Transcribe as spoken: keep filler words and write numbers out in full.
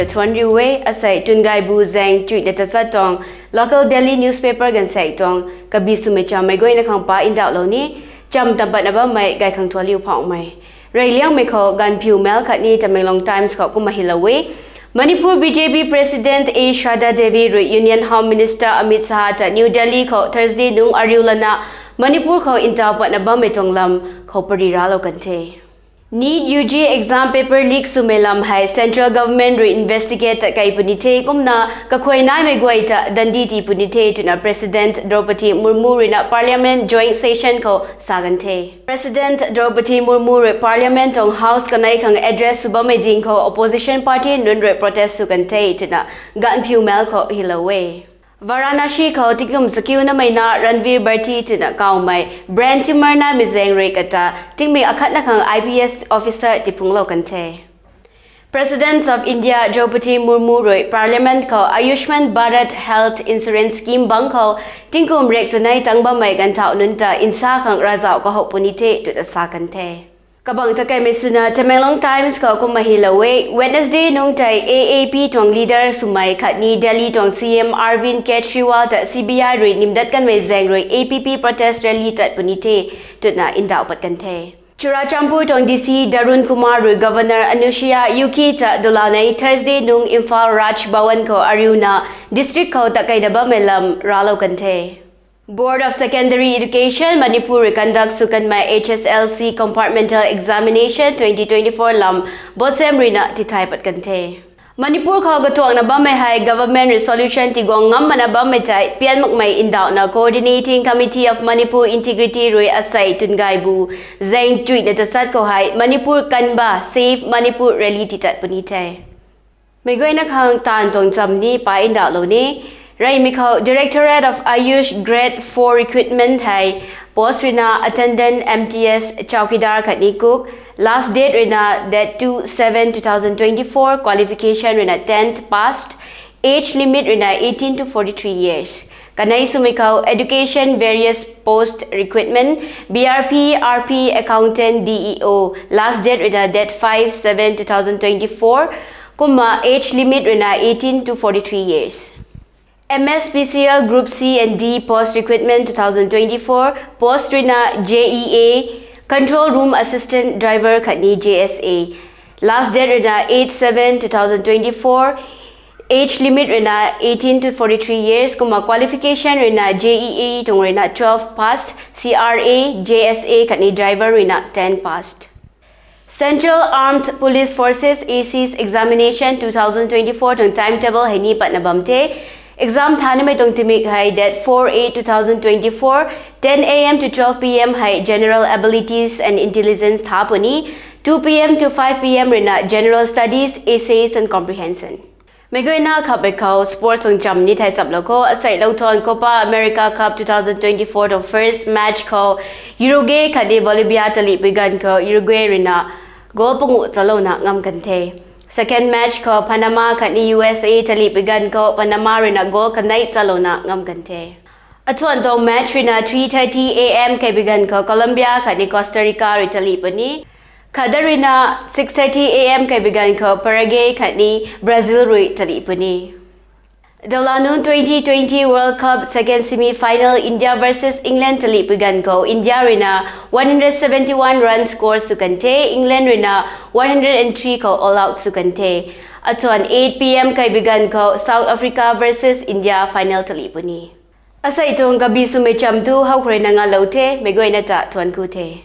Thuan riu e, asei tun gaibu zaeng chuihna tachat tuang local daily newspaper gaanvsaekc tuang kabi swmei chammei guayna khang pa ndauhlou ni, cham tam patna bammei gay khang thuanliu phauhmei. Reyliangmei khou Gaanphiu Mail khatni Tamenglong Times khou kumna hylou e. Manipur B J P President A Sharda Devi rui Union Home Minister Amit Shah ta New Delhi khou Thursday nungc ariu lana Manipur khou ntaw patna bammei tuang lam khou pary raclou kan the. NEET U G exam paper leak swmei lam hei Central Government rui investigate ta kei puni the, kumna kakhuay naimei guay ta dandi tii puni the twna President Droupadi Murmu ruina Parliament joint session khou sa kan the. President Droupadi Murmu rui Parliament tuang House kanei khang address sw bammei ding khou opposition party nunc rui protest sw kan the twna Gaanphiu Mail khou hylou e. Varanasi khou tingkum zakiu namei na Ranveer Bharti twna kawmei brain tumor naimei zaeng rui kata tingmik akhatna khang I P S officer tiphunglou kan the. President of India Droupadi Murmu rui Parliament khou Ayushman Bharat Health Insurance Scheme bang khou tingkum rek chanei tang bammei ganvthauh nunc ta nsa khang ravzauh kahouh puni the twna sa kan the. Kabang ta kaimei swna Tamenglong Times khou kumna hylou e, Wednesday nungc tei A A P tuang leader swmei khatni Delhi tuang C M Arvind Kejriwal ta C B I rui nimdat kanmei zaeng rui A P P protest rally tat puni the twna ndauh pat kan the. Churachandpur tuang D C Tarun Kumar rui Governor Anusuiya Uikey ta dulou nei Thursday nungc Imphal Raj Bhavan khou ariuna district khou takeina bammei lam raclou kan the. Board of Secondary Education Manipur rui conduct sw kanmei H S L C Compartmental Examination twenty twenty-four lam BOSEM ruina tithay pat kan the. Manipur khou katuakna bammei hei government rui solution tiguang ngam mana bammei tei pian makmei ndauhna Coordinating Committee of Manipur Integrity rui asei tun gaibu zaeng chuihna tachat khou hei Manipur Kanba Save Manipur rally titat puni the. Meic guayna khang taanv tuang cham ni pa ndauhlou ni. Reymei khou Directorate of Ayush Grade four Recruitment hei post ruina Attendant M T S Chowkidar khatni Cook, last date ruina date two seven two thousand twenty-four, qualification ruina tenth passed, age limit ruina eighteen to forty-three years. Kanei swmei khou Education Various Post Recruitment, B R P, R P, Accountant, D E O, last date ruina date five seven two thousand twenty-four, kumna age limit ruina eighteen to forty-three years. M S P C L Group C and D Post Recruitment two thousand twenty-four, post ruina J E A, Control Room Assistant Driver khatni J S A. Last date ruina eight seven two thousand twenty-four, age limit ruina eighteen to forty-three years, kumna qualification ruina J E A tuang ruina twelve passed, C R A, J S A khatni driver ruina ten passed. Central Armed Police Forces A Cs Examination two thousand twenty-four tuang timetable hei ni patna bam the. Exam thanamei tuang timik hei date four eight two thousand twenty-four, ten A M to twelve P M hei General Abilities and Intelligence tha puni, two P M to five P M ruina General Studies, Essays and Comprehension. Meic guayna khammei khou sports tuang cham ni thei chaplou khou, asei lou thuan Copa America Cup two thousand twenty-four tuang first match khou Uruguay khatni Bolivia talihpui ganv khou Uruguay ruina goal panguh chalouna ngam kan the. Second match khou Panama khatni U S A talihpui ganv khou Panama ruina goal kanei chalouna ngam kan the. Athuan tuang match ruina three thirty A M kaibi ganv khou Colombia khatni Costa Rica rui talih puni. Khatda ruina six thirty A M kaibi ganv khou Paraguay khatni Brazil rui talih puni. Dawla nunc twenty twenty World Cup second semi-final India versus England talihpui ganv khou India ruina one hundred seventy-one run score sw kan the, England ruina one hundred and three khou all out sw kan the. Athuan eight P M kaibi ganv khou South Africa versus India final talih puni. Asei tuang kabi swmei cham tu howkhourui na ngalou the, meic guayna ta thuan ku the.